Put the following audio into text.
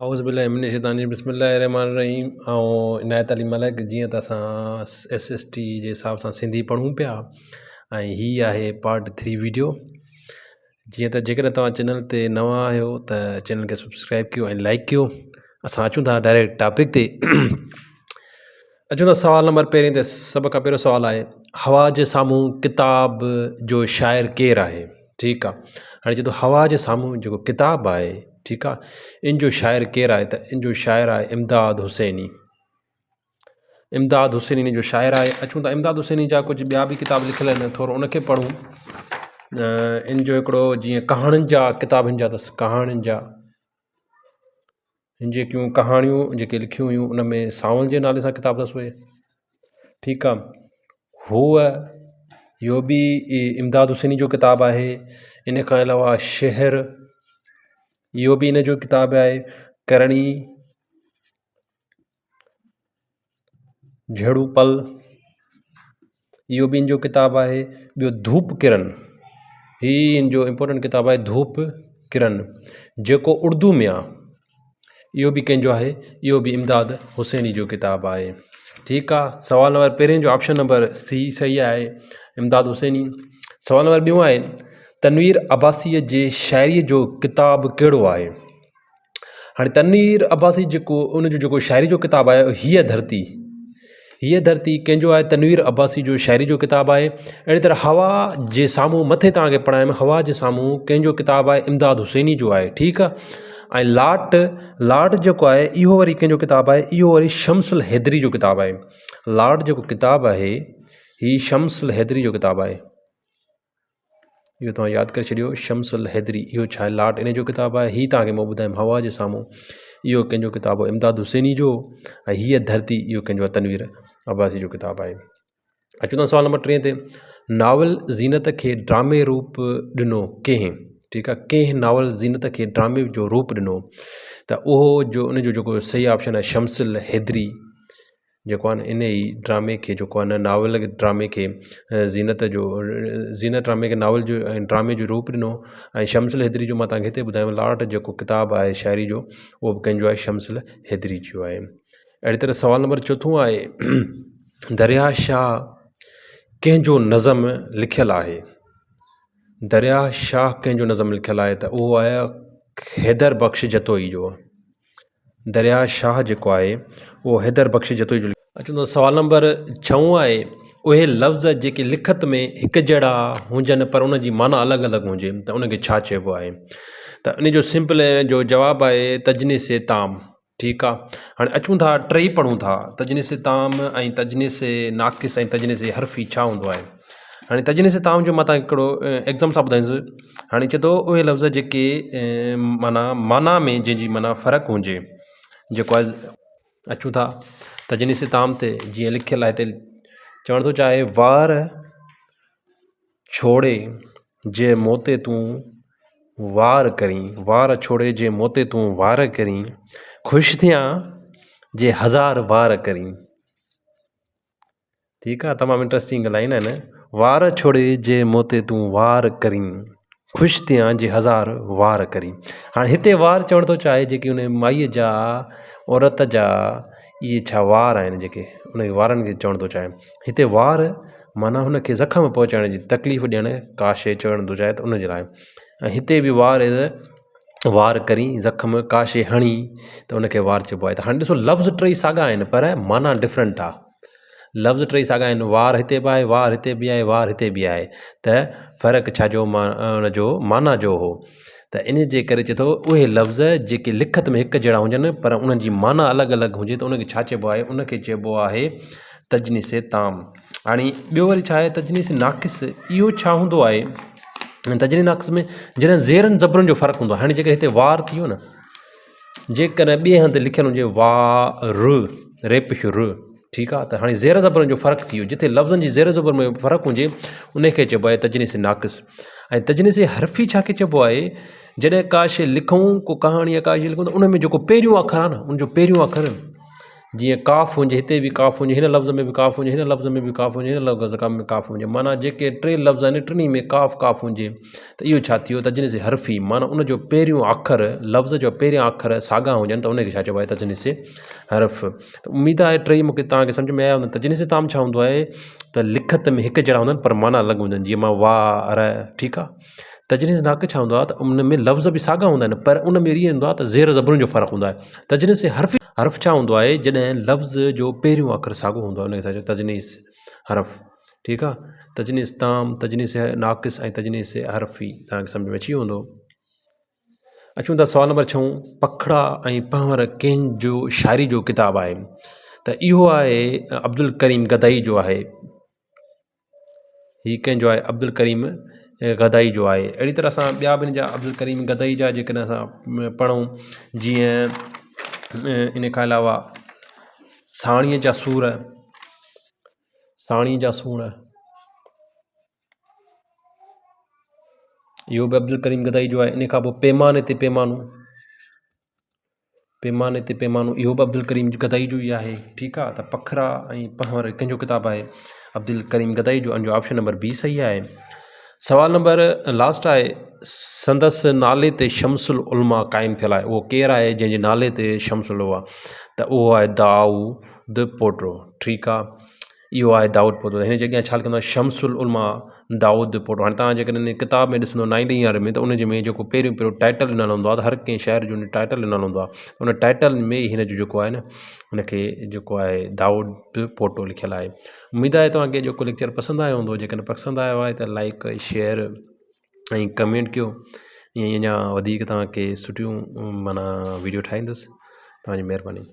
اعوذ بالله من الشيطان الرجيم بسم الله الرحمن الرحيم آئون عنايت علي ملڪ جيئن ته اسان ايس ايس ٽي جي حساب سان سنڌي پڙهون پيا ۽ هي آهي پارٽ ٿري ويڊيو جيئن ته جيڪڏهن توهان چينل تي نوان آهيو ته چينل کي سبسڪرائب ڪيو ۽ لائڪ ڪيو اسان اچون ٿا ڊائريڪٽ ٽاپڪ تي اچون ٿا سوال نمبر پهرين تي سڀ کان پهريون سوال آهي هوا جي سامهون ڪتاب جو شاعر ڪير آهي ٺيڪ آ هاڻي چئي ٿو هوا جي سامهون جيڪو ڪتاب آهي ٺيڪ آ ان جو شاعر ڪير آهي ته ان جو شاعر آهي امداد حسيني امداد حسيني ان جو شاعر آهي اچون ٿا امداد حسيني جا ڪجهه ٻيا به ڪتاب لکيل آهن ٿورو ان کي پڙهون ان جو هڪڙو جيئن ڪهاڻين جا ڪتاب هن جا اٿس ڪهاڻين جا هن جيڪيون ڪهاڻيون جيڪي لکيون هيون ان ۾ سانول جي نالي سان ڪتاب اٿس اهي ٺيڪ آ هوء اهو به امداد حسيني جو ڪتاب آهي ان کان علاوه شهر اهو به ان جو ڪتاب آهي ڪرڻي جهڙو پل اهو به ان جو ڪتاب آهي ٻيو ڌوپ ڪرن هي ان جو امپورٽنٽ ڪتاب آهي ڌوپ ڪرن جيڪو اردو ۾ آهي اهو به ڪنهن جو آهي اهو به امداد حسيني جو ڪتاب آهي ٺيڪ آهي سوال نمبر پهرين جو آپشن نمبر سي صحيح آهي امداد حسيني سوال نمبر ٻيون آهي تنوير عباسيء جي شاعريء جو ڪتاب ڪهڙو آهي هاڻي تنوير عباسي جيڪو ان جو جيڪو شاعري جو ڪتاب آهي هيء ڌرتي هيء ڌرتي ڪنهن جو آهي تنوير عباسي جو شاعري جو ڪتاب آهي اهڙي طرح هوا جي سامهون مٿي توهان کي پڙهايم هوا جي سامهون ڪنهن جو ڪتاب آهي امداد حسيني جو آهي ٺيڪ آهي ۽ لاٽ لاٽ جيڪو آهي اهو وري ڪنهن جو ڪتاب آهي اهو وري شمس الحيدري جو ڪتاب آهي لاٽ جيڪو ڪتاب آهي هي شمس الحيدري جو ڪتاب آهي اهو توهان ياد ڪري ڇڏيو شمس الحيدري اهو ڇا آهي لاٽ ان جو ڪتاب آهي هي توهان کي مون ٻڌايم هوا جي سامهون اهو ڪنهن جو ڪتاب هو امداد حسيني جو ۽ هيء ڌرتي اهو ڪنهن جو تنوير عباسي جو ڪتاب آهي اچون ٿا سوال نمبر ٽئين تي ناول زينت کي ڊرامي روپ ڏنو ڪنهن ٺيڪ آهي ڪنهن ناول زينت کي ڊرامي جو روپ ڏنو ته اهو جو ان جو جيڪو صحيح آپشن آهي شمس الحيدري جيڪو آهي نه ان ئي ڊرامي کي جيڪو آهي نه ناول ڊرامي کي زينت جو زينت ڊرامي کي ناول جو ۽ ڊرامي جو روپ ڏنو ۽ شمس الحيدري جو مان توهان کي هتي ٻڌايو لاٽ جيڪو ڪتاب آهي شاعري جو اهو به ڪنهن جو آهي شمس الحيدري جو آهي اهڙي طرح سوال نمبر چوٿون آهي دريا شاهه ڪنهن جو نظم لکيل آهي دريا شاهه ڪنهن جو نظم لکيل آهي ته اهو آهي حيدر بخش جتوئي جو درياء شاهه جيڪو آهي اهو حيدر بخش جتوئي جو اچون ته سوال نمبر ڇهون آهي اهي لفظ جيڪي لکت ۾ هڪ جهڙا هجن پر ان جي معنيٰ الڳ الڳ هجي ته ان کي ڇا چئبو آهي ته ان جو سمپل جو جواب آهي تجنيس تام ٺيڪ آهي هاڻي اچون ٿا ٽئي پڙهون ٿا تجنيس تام ۽ تجنيس ناقص ۽ تجنيس حرفي ڇا هوندو آهي هاڻي تجنيس تام جو مان تهانکي هڪڙو ايگزامپل سان ٻڌائيندس هاڻي چئي ٿو اهي لفظ جيڪي معنيٰ معنيٰ ۾ جنهن جي معنيٰ فرق هجي جيڪو آهي اچون ٿا تجنيس تام تي جيئن لکيل آهي هتي چوڻ ٿو چاهي وار ڇوڙي جي موتي تون وار ڪرين وار ڇوڙي جي موتي تون وار ڪرين خوش ٿيان جي هزار وار ڪرين ٺيڪ آ تمام انٽرسٽنگ لائن آهن وار ڇوڙي جي مون تي تون وار ڪرين خوش ٿيان جي هزار وار ڪرين هاڻي هتي وار چوڻ ٿو چاهي جيڪي ان مائيء جا عورت جا اهي ڇا وار آهن جيڪي ان وارن کي چوڻ ٿو چاهي هتي وار معنيٰ هن کي زخم پهچائڻ جي تڪليف ڏيڻ ڪا شيء چوڻ ٿو چاهي ته ان جي لاء ۽ هتي به وار وار ڪرين زخم ڪا شيء هڻي ته ان کي وار چئبو آهي ته هاڻي ڏسو لفظ ٽئي ساڳا آهن پر معنيٰ ڊفرنٽ آهي لفظ ٽئي ساڳا آهن، وار هتي به آهي، وار هتي به آهي، وار هتي به آهي ته فرق ڇا جو ان جو معنيٰ جو هو ته ان جي ڪري چئي ٿو اهي لفظ جيڪي لکت ۾ هڪ جهڙا هجن پر انهن جي معنيٰ الڳ الڳ هجي ته ان کي ڇا چئبو آهي ان کي چئبو آهي تجنيس تام هاڻي ٻيو وري ڇا آهي تجنيس ناقص اهو ڇا هوندو آهي تجنيس ناقص ۾ جڏهن زيرن زبرن جو فرق هوندو آهي هاڻي جيڪڏهن هتي وار ٿي ويو نه جيڪڏهن ٻئي هنڌ لکيل هجي وا ر ري پڇ ر ٺيڪ آ ته هاڻي زير زبرن جو فرق ٿي ويو جتي لفظن جي زير زبر ۾ فرق هجي ان کي چئبو آهي تجنيس ناقص ۽ تجنيس حرفي ڇا کي چئبو آهي جڏهن ڪا شي لکون ڪو ڪهاڻي يا ڪا شي لکون ته ان ۾ جيڪو پهريون اکر آهي نه ان جو پهريون اکر جيئن ڪاف هجي هتي به ڪاف هجي هن لفظ ۾ به ڪاف هجي هن لفظ ۾ به ڪاف هجي هن لفظ ۾ ڪاف هجي معنيٰ جيڪي ٽي لفظ آهن ٽنهي ۾ ڪاف ڪاف هجي ته اهو ڇا ٿي ويو تجنيس حرفي معنيٰ ان جو پهريون اکر لفظ جو پهريان اکر ساڳا هجن ته ان کي ڇا چئبو آهي تجنيس حرف ته اميد آهي ٽئي مونکي توهان کي سمجهه ۾ آيا هوندا تجنيس تام ڇا هوندو آهي ته لکت ۾ هڪ جهڙا هوندا آهن پر معنيٰ الڳ هوندا آهن جيئن مان وا ر ٺيڪ آهي تجنيس ناقص ڇا هوندو آهي ته ان ۾ لفظ به ساڳا هوندا آهن پر ان ۾ ائين هوندو آهي ته زير زبرن جو فرق هوندو آهي. تجنيس حرفي حرف ڇا هوندو آهي جڏهن لفظ جو پهريون اکر ساڳو هوندو آهي ان کي ڇا چئبو تجنيس حرف ٺيڪ آهي تجنيس تام تجنيس ناقص ۽ تجنيس حرفي توهان کي سمجهه ۾ اچي ويو هوندو. اچون ٿا سوال نمبر ڇهون پکڙا ۽ پنهور ڪنهن جو شاعري جو ڪتاب آهي ته اهو آهي عبدالڪريم گدائي جو آهي. هي ڪنهن جو آهي عبدالڪريم گدائي جو آهي اهڙي طرح سان ٻيا به ان جا عبدالڪريم گدائي جا جيڪڏهن اسان پڙهون جيئن ان کان علاوه ساڻيهه جا سور ساڻيهه جا سوڻ اهو به عبدالڪريم گدائي جو آهي ان کان پوء پيماني تي پيمانو پيماني تي پيمانو اهو به عبدالڪريم گدائي جو ئي آهي ٺيڪ آ ته پکرا ۽ پنهور ڪنهن جو ڪتاب آهي عبدالڪريم گدائي جو ان جو آپشن نمبر بي صحيح آهي سوال نمبر لاسٽ آهي سندس نالي تي شمس العلماء قائم ٿيل آهي اهو ڪير آهي جنهن جي نالي تي شمس العلماء ته اهو آهي دائود پوٽو ٺيڪ آ اهو آهي دائود پوٽو هن جي اڳيان ڇا لکندو آهي شمس العلماء دائود پوٽو هاڻي توهان جيڪڏهن هن ڪتاب ۾ ڏسندو نائين ڏهين واري ۾ ته ان جي ۾ جيڪو پهريون پهريون ٽائيٽل ڏنل هوندو آهي ته هر ڪنهن شاعر جو ٽائيٽل ڏنل هوندو آهي ان ٽائيٽل ۾ ئي هن جو جيڪو آهي نه هن کي جيڪو آهي دائود پوٽو لکيل آهي اميد آهي توهان کي اڄوڪو ليڪچر پسند آيو هوندو جيڪڏهن پسند آيو آهي ته لائڪ شيئر ۽ ڪمينٽ ڪيو ائين ئي اڃا وڌيڪ توهان کي سٺيون معنيٰ ويڊيو ٺاهيندس توهان جي مهرباني.